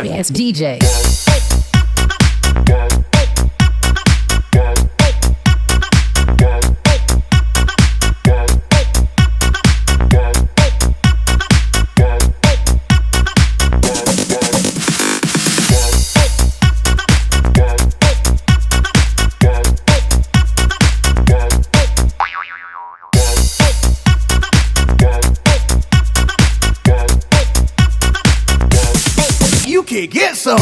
Yes, D J. You can get some.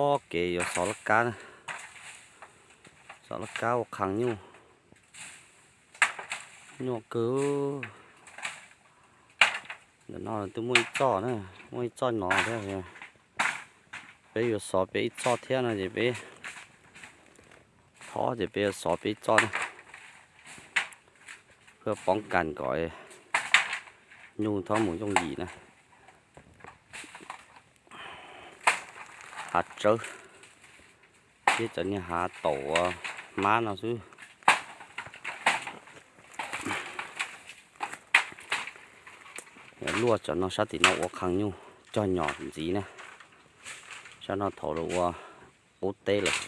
Ob kev yuav xov laj kab, xov laj kab ua qhas nyuj, nyuaj kawg. Ntawm no twb muaj ib txoj na, muaj ib txoj no thiab. Peb yuav xov peb ib txoj thiab no ces peb thov ces peb yuav xov peb ib txoj na, peb poob kas kom nyuj txhob mus yooj yim na. Hav tsawb thiab cov niag hav taum hmab no xwb. Luaj cov no sab tim no ua qhas nyuj cog nyom ntxiv na. Sab no thaum lawv ua qub teb lawm,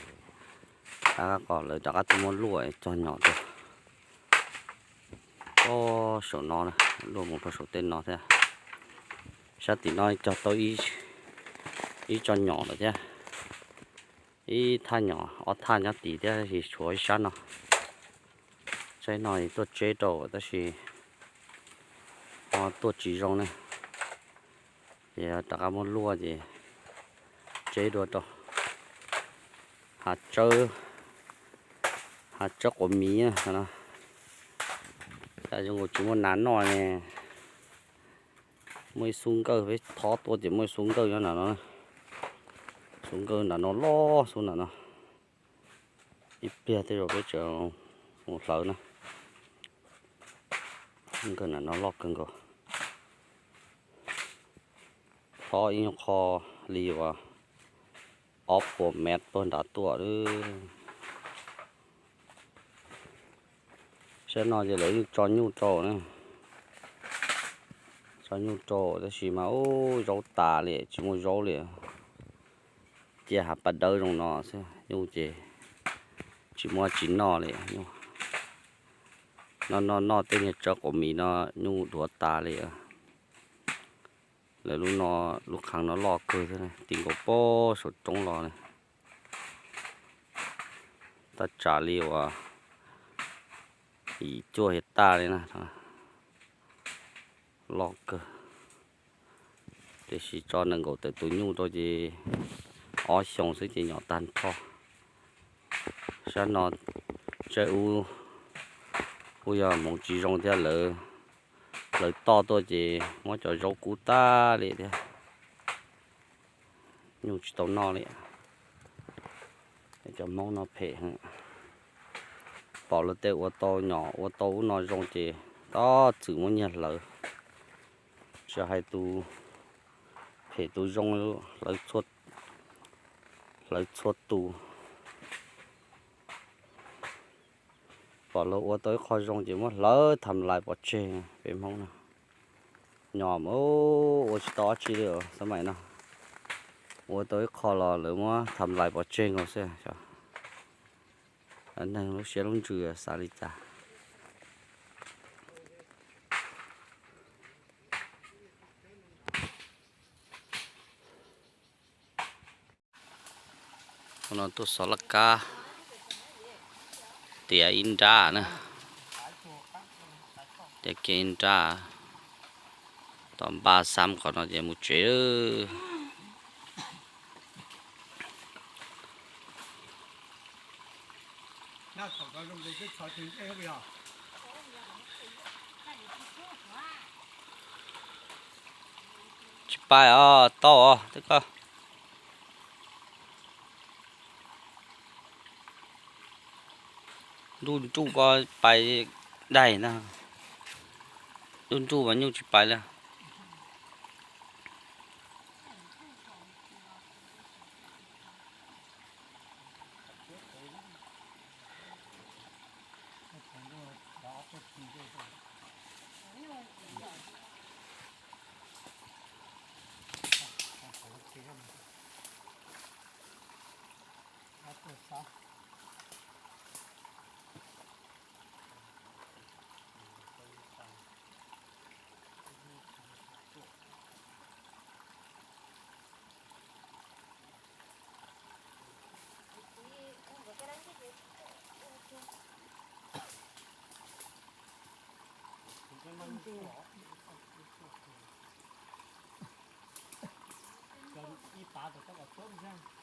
lawv rov qab tuaj muab luaj cog nyom rau. Saum no, luaj mus rau saum tej no thiab. Sab tim no cog tau ib tso nyom lawm thiab, ib thaj nyom ob thaj nyob tim thiab, tab sis tshuav ib sab no. Saib no tuaj tseb rau tab sis ho tuaj tsis zoo ne. Ces rov qab muab luaj ces tseb dua rau. Hav tsawb, hav tsawb quav miv no. Zoo nkaus tsis muaj nas noj ne. Muaj ib xub nkawj peb thob tuaj ces muaj ib xub nkawj nyob nram no. Xub nkawj nram no loj xub nram no. Ib pliag tej zaum peb tseem mus hlawv na. Nkawj nram no loj kawg nkaus. Thob ib nyuag qho li uas ob puas mev tuaj nram tuaj. Sab no ces lawv yeej tso nyuj rau na. Tso nyuj rau tab sis mas ub zaub tas li tsis muaj zaub li. Cia hav pas dawb zoo no xwb nyuj ces tsis muaj tsis noj li. Noj noj noj tej niag tsawb quav miv no nyuj duav tas li. Lawv lub no, lub qhov no loj kawg thiab, ti nkaus pem saum roob los. Tab tsam li uas yim cuaj hiav taj li na. Loj kawg. Tiam sis tso nees nkaum tawm tus nyuj rau ces ob xyoos xwb ces nyom tag nrho. Sab no tseem ub, kuj yog hmoov tsis zoo thiab, lawv toj tuaj ces muab cov zaub kub tag li thiab. Nyuj tsis tau noj li. Cov Hmoob no phem heev. Pom luag tej ua tau nyom ua tau ub no zoo ces tab txwm muab nyiag hlawv. Tsis hais tus phem tus zoo, hlawv txhua tus. Pom luag ua tau ib qho zoo ces muab hlawv tham lais pov tseg. Peb Hmoob no nyom ua tsis tau dab tsi li xab maim no. Ua tau ib qho los lawv muab tham lais pov tseg nkaus xwb. Neeg lub siab lub ntsws xav li cas. Ua no tuaj xov laj kab, tiav ib nrab na, tiav kiag ib nrab, tom npaj xab qhov no ces mus tsev. Tsis pais os, tau os, twb koj. Nruj nruj ko pais daig na. Nruj nruj mas nyuj tsis pais li. Ib pav tom tau kom tuab ntag.